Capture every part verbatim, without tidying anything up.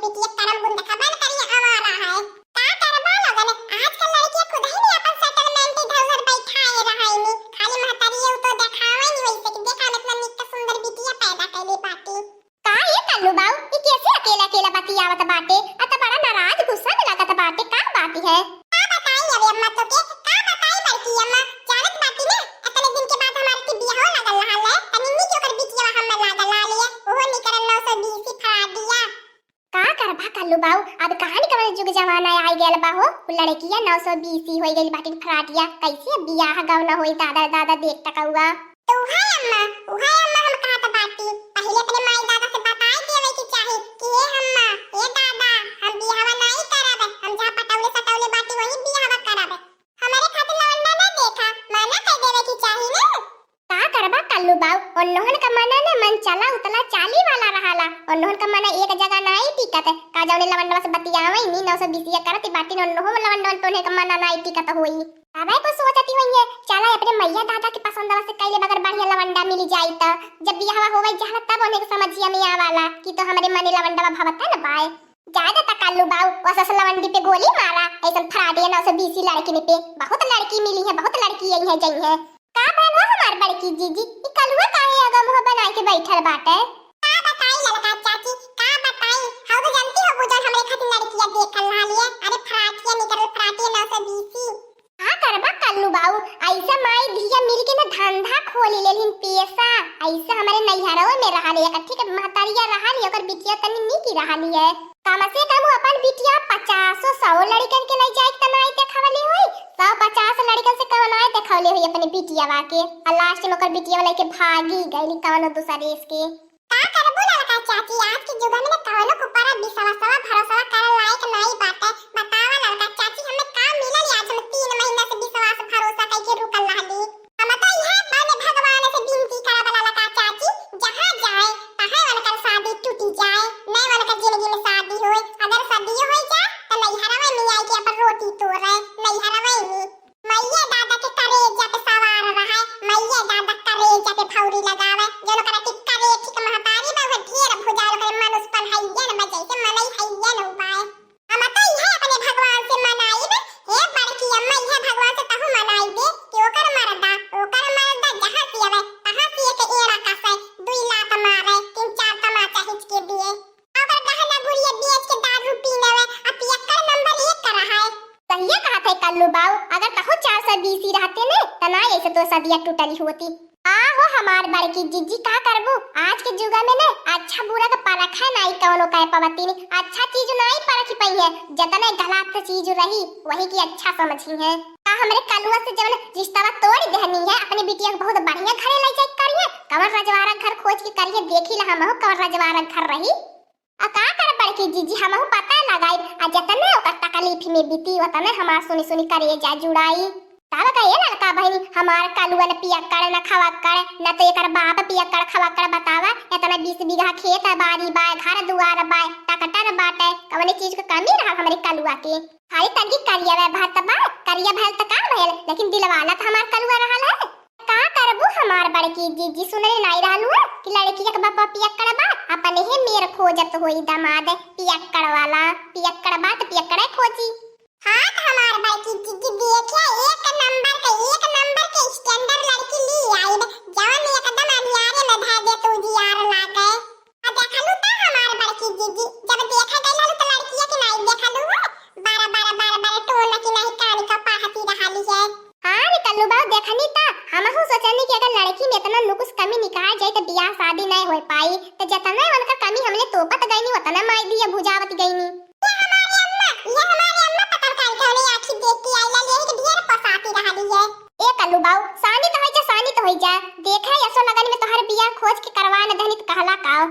बिटिया करम गुण देखा बन करिया आवारा है। का करबा लोगन, आजकल लड़किया खुद ही नहीं अपन settlement इधर उधर बैठाए रहाइनी, खाली महतारी तो देखावे नहीं वैसे कि देखा हम इतना निक सुंदर बिटिया पैदा कैले बाटी। का ये कल्लू बाऊ, ई कैसे अकेला अकेला बतियावत बाटे? आ त बड़ा नाराज गुस्सा में लागत बाटे, का बात है? का बताई अबे अम्मा तो के, का बताई बड़की अम्मा, जानत बाटी ने, इतने दिन के बाद हमारे के बियाह लागल रहा ले, तनी निक ओकर बिटिया हम लागल ला लिए, ओहो निकरल नौ सौ बीस ही फराटिया। का करबा कल्लू बाऊ, अब कहानी कवन जुग जमाना आई गयल बा हो, उ लड़किया नौ सौ बीस ही होई गइल बाटिन फराटिया, कैसे बियाह गवना होई दादा दादा देख टकौआ। तो उहे अम्मा, उहे अम्मा हम कहत बाटी, पहिले अपने माई दादा से बताई देवे के चाही कि ए अम्मा, ए दादा, हम बियाहवा नाई करब, हम जहाँ पटौले सटौले बाटी वही बियाहवा करब। हमरे खातिर लवंडा ना देखा, मना कर देवे के चाही ना। का करबा कल्लू बाऊ, उन्होंने का मना ने मन चला उतला चाली वाला रहाला, उन्होंने का मना एक जगह नाई टिकत, का जौने लवंडवा से बतियावे नी नौ सौ बीसिया करत बाटी, उन्हों लवंडवा तोने का मना नाई टिकत होई। अबे कुछ सोचती होइए, चला अपने मैया दादा के पसंदवा से कैले बगर बढ़िया लवंडा मिली जाई त, जब बियाहवा होवे जहला तब उन्हें के समझिया में आवाला कि तो हमरे मने लवंडवा भवता न बाय। ज्यादा त कल्लू बाऊ, वसस लवंडी पे गोली मारा, ऐसन फराटिया नौ सौ बीसी लड़किन पे, बहुत लड़की मिली है, बहुत लड़की आई है, जई है। का भइल हो हमार बड़की जीजी, ई कलुआ काहे अगा मुँह बनाई के बैठल बाटे? का बताई ललका चाची, का बताई, हम तो जानती हो बुझन हमरे खातिर लड़किया देखल रहा लिए, अरे फराटिया निकल फराटिया नौ सौ बीसी। का करबा कल्लू बाऊ, ऐसा माई धिया मिल के ना धंधा खोली लेलिन पेशा, ऐसा हमारे नैहरवे में रहा लिए, ठीक है, महतरिया रहा लिए, ओकर बिटिया तनी निकी रहा लिए। कम से कम वो अपन बिटिया पचासो सौ लड़कन के ले जाए के त नाई देखवले होई, सौ पचास लड़कन से कम नाई देखवले होई अपने बिटियावा के, और लास्ट में ओकर बिटिया लेके भागी गई कवनो दूसर देश के। का करबो ललका चाची, आज के जुग में ना कवनो के ऊपर विश्वासवा भरोसा करे लायक नाई बाटे। बतावा ललका चाची, हमें का मिलल आज हम तीन महीना से विश्वास भरोसा कइके रुकल रहली। हम तो इहे बने भगवान से विनती करब ललका चाची, जहाँ जाए तहाँ उनकर शादी टूटी जाए, नहीं उनकर जिंदगी में शादी होए, अगर शादियो हो जाए तो नैहरवे में आई के अपन रोटी तोड़े, नैहरवे में। मैया दादा के करेजा पे सवार रहे, मैया दादा करेजा पे भौरी लगावे, जौन ओकरा के करेठी के महतारी बा, उहे ढेर भुजाल ओकरे मन उस पन्हैया न बा, जैसे मनई हैया न उबाए। हम तो इहे अपने भगवान से मनाइब, हे बड़की अम्मा, इहे भगवान से तहु मनाई दे कि ओकर मर्दा, ओकर मर्दा जहाँ से आवे, तहाँ से एक एड़ा कसे, दुई लात मारे, तीन चार तमाचा हिचके दिए। अगर गहना गुड़िया बेच के दारू पी लेवे, आ पियक्कड़ नंबर एक का रहा है। सहिए कहत है कल्लू बाऊ, अगर तहु चार सौ बीसी रहते ने, त ना ऐसे तो सदिया टूटली होती। आ हो हमार बड़की जिज्जी, का करबू? आज के जुगा में ने अच्छा बुरा का परखा नाई कौनो कह पवती ने, अच्छा चीज नाई परखी पई है, जतने गलत चीज रही, वही की अच्छा समझी है। का हमरे कलुआ से जवन रिश्तवा तोड़ देहनी है, अपनी बिटिया के बहुत बढ़िया घरे ले जाए करिए, कवन रजवारा घर खोज के करिए, देखी ला हमहू कवन रजवारा घर रही। आ का कर बड़की जीजी, हमहू पता लगाई, आ जतने ओकर तकलीफ में बीती, ओतने हमार सुनी सुनी करेजा जुड़ाई। तब का ये ललका बहिनी, हमार कलुअन पियक्कड़ न खवक्कड़, न तो एकर बाप पियक्कड़ खवक्कड़ बतावा, इतना बीस बीघा खेत बारी बाय, घर दुआर बाय, ट्रैक्टर बाटे, कवने चीज के कमी रहल हमरे कलुआ के? खाली तनकी करिया भय भात बा, करिया भयल त का भयल, लेकिन दिलवाला त हमार कलुआ रहल है। का करबू हमार बड़की जीजी, सुनले नाई रहलू है कि लड़किया के बापा पियक्कड़ बा, अपने ही मेर खोजत होई दामाद पियक्कड़ वाला, पियक्कड़ बा त पियक्कड़े खोजी। हाँ त हमार बड़की जीजी देखिया एक नंबर के, एक नंबर के standard लड़की ली आइब, जवन एकदम अनियारे में धर दे तू जियार लागे। आ देखलू त हमार बड़की जीजी, जब देखे गइल हलू त लड़किया के नाई देखलू है, बार बार बार बार टोन की नहीं कान का पाहती रहली है। हाँ रे कल्लू बाऊ, देखनी त हमहू सोचनी कि अगर लड़की में इतना नुकुस कमी निकाल जाए त बियाह शादी नहीं हो पाई, त जतना उनका कमी हमने तोपत गईनी उतना माई दिया भुजावत गईनी। ये हमारे अम्मा, ये हमारे अम्मा पकड़ कर के उन्हें आँखी देख के आई ला, यही के ढेर पसाती रहली है। ए कल्लू बाऊ, शांत होई जा, शांत होई जा, देखे यसो लगन में तोहर बियाह खोज के करवा न दहनी त कहला काओ।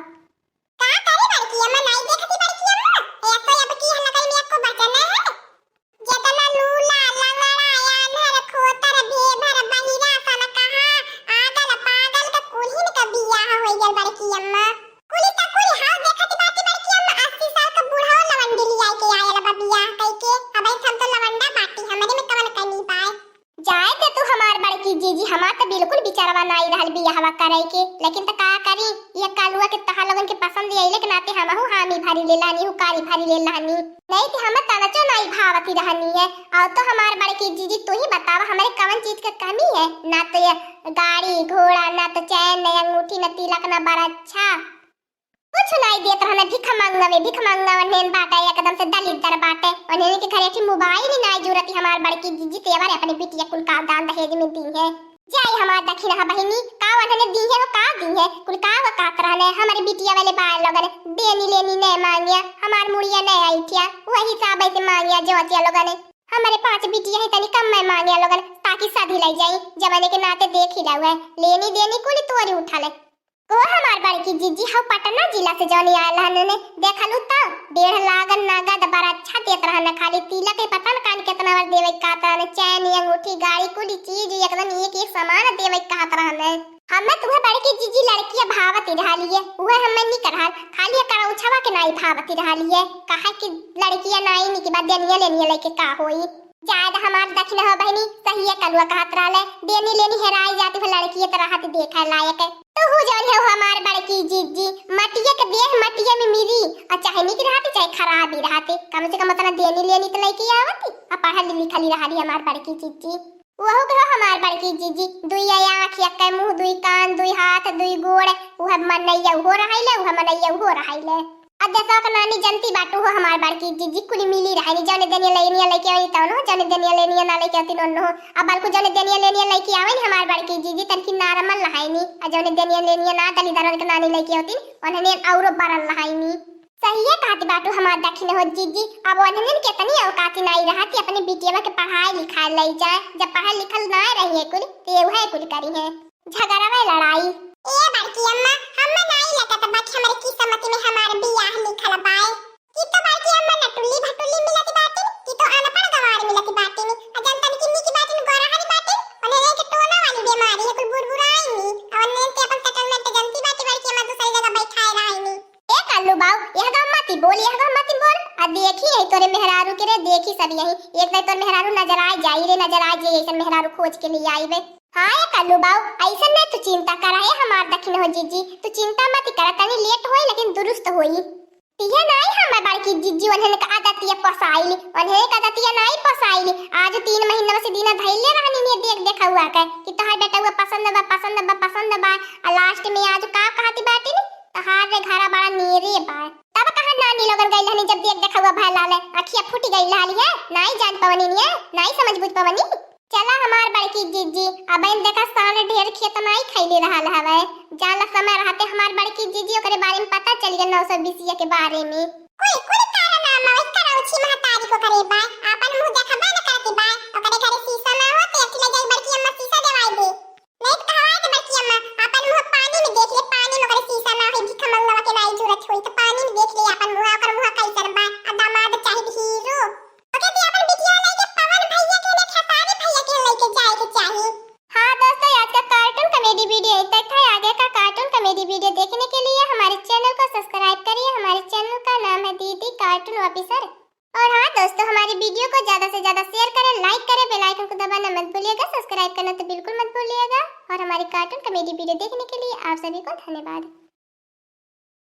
का करी बड़की अम्मा, नाई देखती बड़की अम्मा? एक तो अब की हल्ला करी में आपको बचना है। जेतना लूला, लंगड़ा, आन्हर, खोतर, भेभर, बहिरा, सन कहा, आगल, पागल के कुल्हिन के बियाह होई गल बड़की अम्मा। कुली त कुली हाउ देखत बाटी बड़की अम्मा, अस्सी साल के बूढ़ा लवंडी लिया के आयल बा बियाह कई के। अब हम तो लवंडा बाटी, हमरे में कवन कमी बाय। जाए दे तू हमार बड़की जीजी, हमार त बिल्कुल बिचारवा नाई रहल बियाहवा करे के, लेकिन त का करी, ये कलुआ के तहा लोगन के पसंद अइले के नाते हमहू हामी भा भरी ले लानी, हुकारी भरी ले लानी। नहीं तो हम तनचो नाई भावती रहनी है। और तो हमार बड़की जीजी, तू ही बतावा, हमरे कवन चीज के कमी है? ना तो ये गाड़ी घोड़ा, ना तो चैन, ना अंगूठी, ना तिलक, ना बरच्छा। कुछ नाई देत रहने, भिख मंगवे, भिख मंगवे नेन बाटे, एकदम से दलिद्दर बाटे। और नेन के घरे एक ठे मोबाइल ही नाई जुरती हमार बड़की जीजी, तेवर अपने बिटिया कुल का दान दहेज में दी है। जाई हमार दखिनहा बहिनी, का उन्हने दी है, वो का दी है, कुल का वो कहत रहने, हमरे बिटिया वाले बाय लोगन देनी लेनी नहीं मांगिया, हमार मुड़िया नहीं आई थिया, वही हिसाब से मांगिया जोतिया लोगन। हमरे पांच बिटिया ही तनी कम में मांगिया लोगन, ताकि सधी लई जाई, जमाने के नाते देख ही लाऊ है, लेनी देनी कुल तोरी उठा ले। ओ हमार बड़की जीजी, हऊ पटना जिला से जौनी आयल हन ने, देखलू त डेढ़ लाख नगद बरच्छा देत रहन, खाली तिलक के पता न कान केतना बार देवे के कहत रहन, चैन, अंगूठी, गाड़ी, कुल चीज एकदम एक एक सामान देवे के कहत रहन। हमें तुहे बड़की जीजी लड़किया भावत रहलिए, उहे हमें निक रहल, खाली करौछवा के नाई भावत रहलिए, काहे कि लड़किया नाई निक बा, देनिया लेनिया लेके का होई। जायद हमार दखिनहा बहिनी, सहिए कलुआ कहत रहले, देनी लेनी हेराई जाती हो लड़किए त रहत देखे लायक। तू हु जौन हो हमार बड़की जीजी, मटिया के देह मटिया में मिली, आ चाहे निक रहती चाहे खराब ही रहती, कम से कम उतना देनी लेनी त लइके आवती, आ पढ़ल लिखल ही रहली हमार बड़की जीजी। वहू के हो हमार बड़की जीजी, दुई आँख, एक मुँह, दुई कान, दुई हाथ, दुई गोड़, उहे मनैया उहो रहाइले, उहे मनैया उहो रहाइले। अब देसवा के नानी जनती बाटू हो हमार बड़की जीजी, कुली मिली रहाइनी, जौने देनिया लेनिया लइके आई तौन हो, जौने देनिया लेनिया ना लइके आती नोन हो। अब बल्कु जौने देनिया लेनिया लइके आवे नी हमार बड़की जीजी, तनकी नारमल रहाइनी, आ जौने देनिया लेनिया ना दलिदरन के नानी लइके आती, उन्हने औरो बरल रहाइनी। सहिए कहत बाटू हमार दखिनहो जीजी, अब उन्हने केतनी औकाती नाई रहती अपनी बिटिया के पढ़ाई लिखाई लई जाए, जब पढ़ल लिखल नाई रही है कुल, तो ये उहे कुल करी है। झगड़ावे लड़ाई। ए बड़की अम्मा, हम्मे नाई लगत बा कि हमरे किस्मत में हमार बियाह लिखल बाय। कि तो बड़की अम्मा नटुल्ली भटुल्ली मिलत बाटिन, कि तो अनपढ़ गंवार मिलत बाटिन। आ जनतन कि निक बाटिन, गोरहन बाटिन, उन्हें एक टोना वाली बीमारी है, कुल बुरबुराई नी। और नेन ते अपन settlement जनती बाटी बड़की अम्मा, दूसरी जगह बैठाए रहाई नी। ए कल्लू बाऊ, यह गाँव मती बोल, यह गाँव मती बोल। आ देखी यही तोरे मेहरारू के रे, देखी सब यही। एक तो तोर मेहरारू नजर आ जाई रे, नजर आ जाई, ऐसन मेहरारू खोज के लिए आई बे। हाँ ए कल्लू बाऊ, ऐसन नहीं तू चिंता करा, ए हमार दखिनहो जीजी, तू चिंता मत करा, तनी late होई लेकिन दुरुस्त होई। तिहे नाई हमार बड़की जीजी, उन्हने का आदतिया पसाइली, उन्हने का आदतिया नाई पसाइली। आज तीन महीना से दीना धैले रहनी ने देख देखउआ के कि तोहार बेटउआ पसंद बा, पसंद बा, पसंद बा। आ last में आज का कहती बाटी नी, तोहार रे घरा बड़ा नेरे बा। तब कहाँ नानी लोगन गइल हनी जब देख देखउआ भय लाले, अखिया फूटी गइल रहली है, नाई जान पवनी नी है, नाई समझ बुझ पवनी। चला हमार बड़की जीजी, अब इन देखा साल ढेर खेत माई खैले रहल हवे। जाला समय रहते हमार बड़की जीजी ओकरे बारे में पता चल गया नौ सौ बीसिया के बारे में। कोई कुल कारनामा ओई करौछी महतारी को करे बा, आपन मुंह देखबे न करती बा। ओकरे घरे शीशा ना हो, तेल ले जाई बड़की अम्मा शीशा देवाई दे। नहीं तो कहवाई दे बड़की अम्मा, आपन मुंह पानी में देख ले, पानी में ओकरे शीशा ना होई, भिख मंगवा के नाई जरूरत होई, तो पानी में देख ले आपन मुंह, ओकर मुंह कैसन बा, आ दामाद चाहिए हीरो। ओके, ती अपन बिटिया लेके पवन भैया के ने खेसारी भैया के लेके जाए के चाही। हाँ दोस्तों, आज का cartoon comedy video यहीं तक था। आगे का cartoon comedy video देखने के लिए हमारे channel को subscribe करिए। हमारे channel का नाम है दीदी Cartoon Officer। और हाँ दोस्तों, हमारी video को ज्यादा से ज्यादा share करें, like करें, bell icon को दबाना मत भूलिएगा, subscribe करना तो बिल्कुल मत भूलिएगा। और हमारी cartoon comedy video देखने के लिए आप सभी को धन्यवाद।